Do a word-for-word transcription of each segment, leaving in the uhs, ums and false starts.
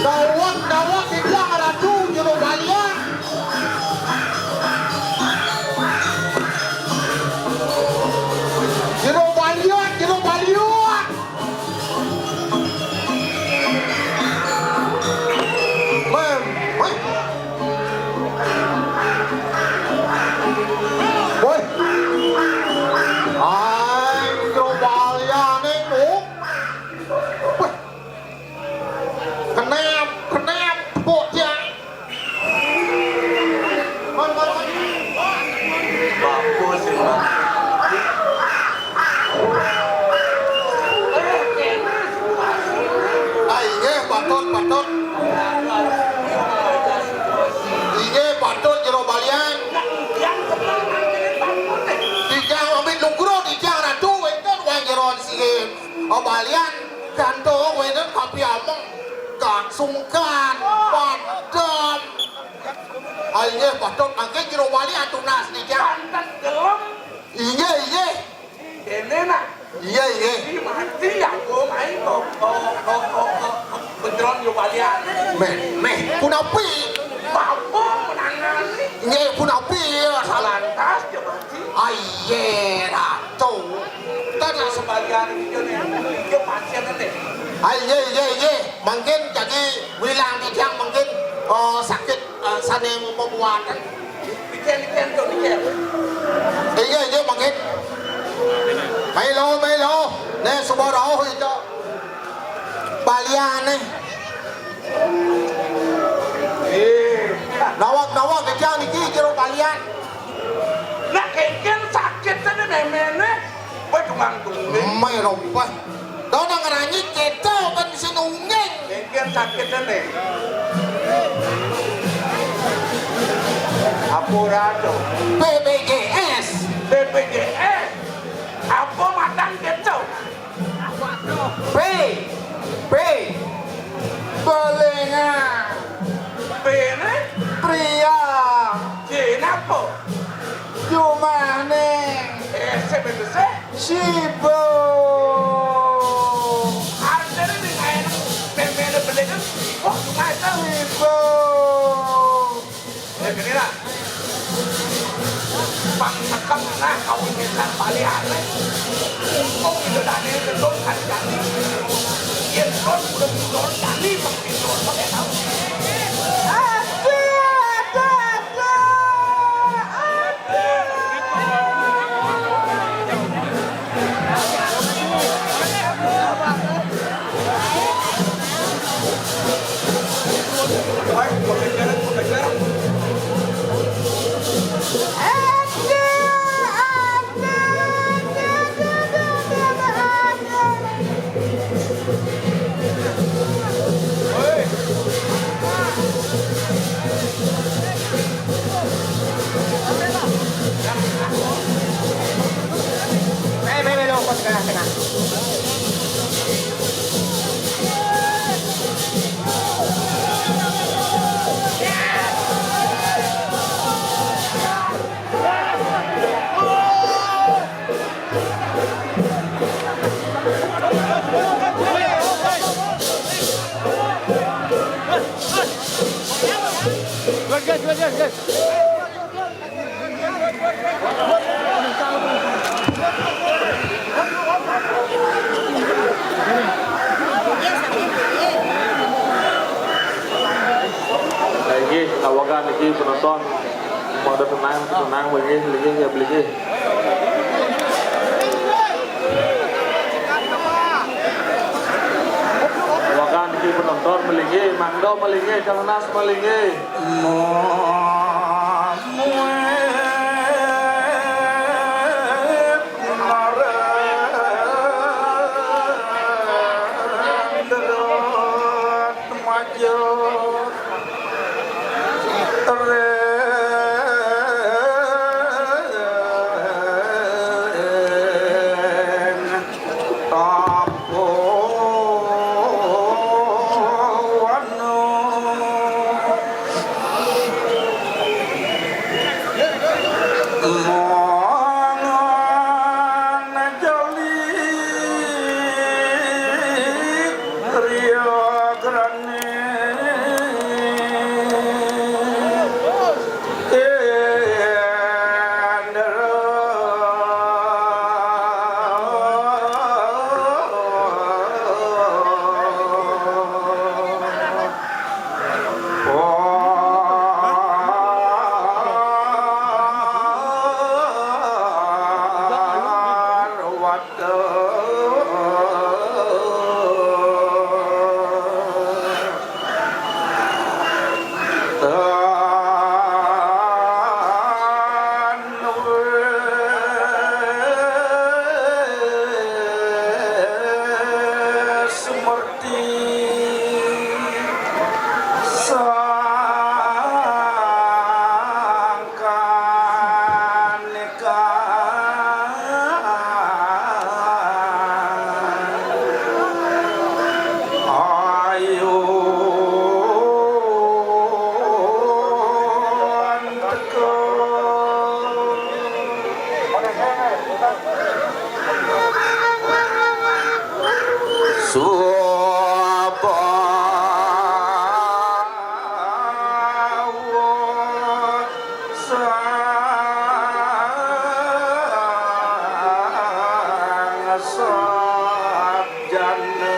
Daweg, daweg, Ida Ratu, jero balian. Jero balian, jero balian. Mem, weh. Woi. Aing jero baliane, Nuk. Weh. Kenep, kenep, bocah. Man, man, man. Bagus, Bang. Ah, inggih, patut, patut. Inggih, patut jero balian. Tijang amit lungkru, tijang ratu, wénten wong jero sihin. Oh, balian gantung wénten kapiameng. Kang sungkan, padem. Ah, inggih, patut mangkin jero balian tunas tijang. Pantes gelem. Inggih, inggih. Déné, nah. Iya, iya. Di mati aku main kok, kok, kok, kok, kok, bentrok yo balian. Méh, méh, punapi? Bapak menangani. Nggih, punapi ya, salah. Lantas yo mati. Ah, iya, Ratu. Tadi sebagian itu nih, itu pasien nih. Ah, iya, iya, iya. Mungkin jadi wilang tijang mungkin, eh, sakit, eh, sané membuatan. Dicen, dicen, tuh, dicen. Iya, iya, mangkin. Milo, Milo. Né, suba rauh itu. Balian, né. Nawak, nawak, kejang niki, jero balian. Nah, kéngkén sakit téh, méméné. Wah, cuma tunggu. Mé, rompah. Dona ngeranyi kéto kan bisa nungging. Mungkin sakit ini. Apa rado? B P J S. B P J S. Apa matang kéto? P. P. Belenga. P ini? Pria. J ini apa? Jumahné. Eh, sik, sik, sik. Sibo. Artine ning ae nang pempene belekan, kok sungai ta? Sibo. Ya, gini lah. Pang tekan nah, kau ini kan balik aneh. Kok itu tadi, itu kan jadi. Yen kon udah turun, jadi pang turun, pakai tahu. Aduh, aduh, aduh. Gas, gas, gas, gas, gas. Inggih, kawagan niki penonton. Pada tenang, tenang, belinggih, belinggih, ya, belinggih. Kawagan niki penonton, belinggih, mangga, belinggih, Cangnas, belinggih. Subawa sang sabjana.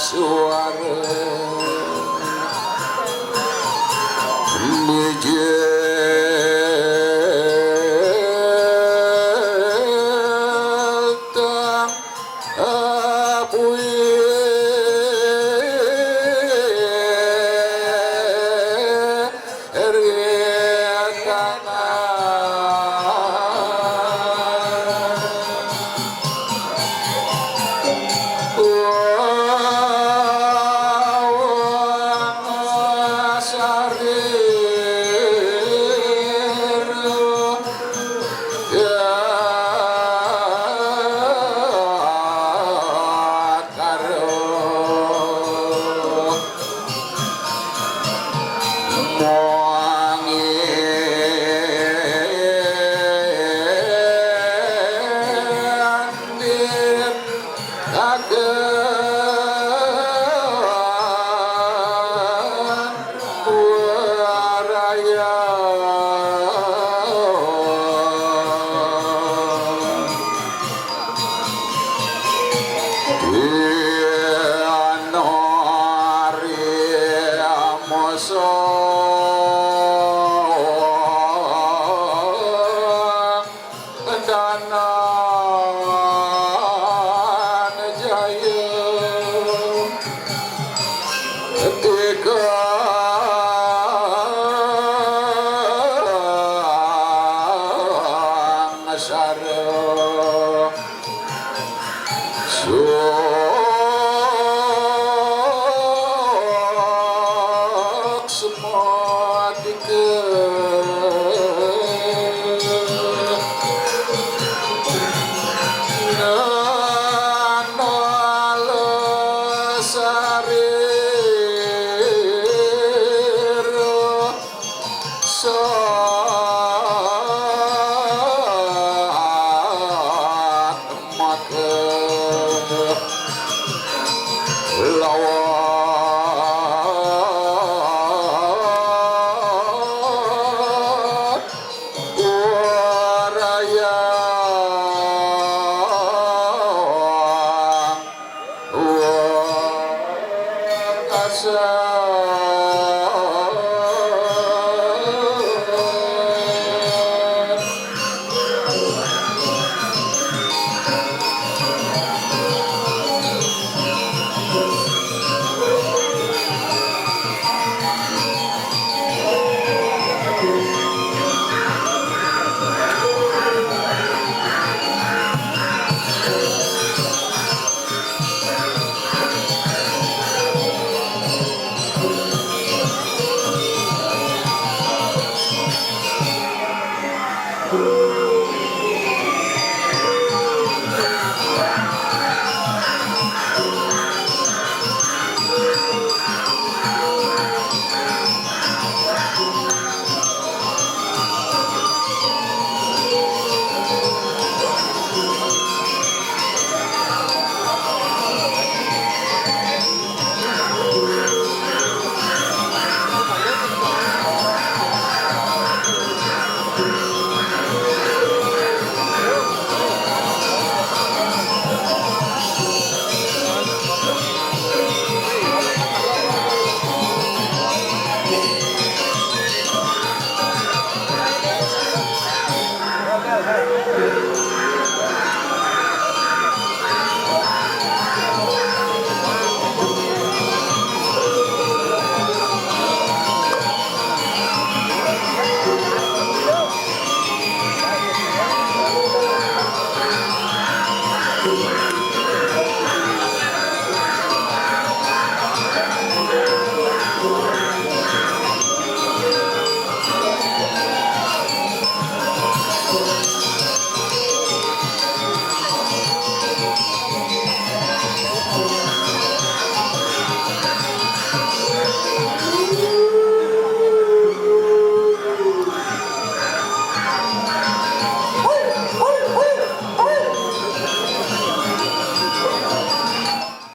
Suara biji tang apuih eri tanah. Dananjaya tigang sara. Suksma dika nanala sarira. Saat maka lawan uraya wakasa.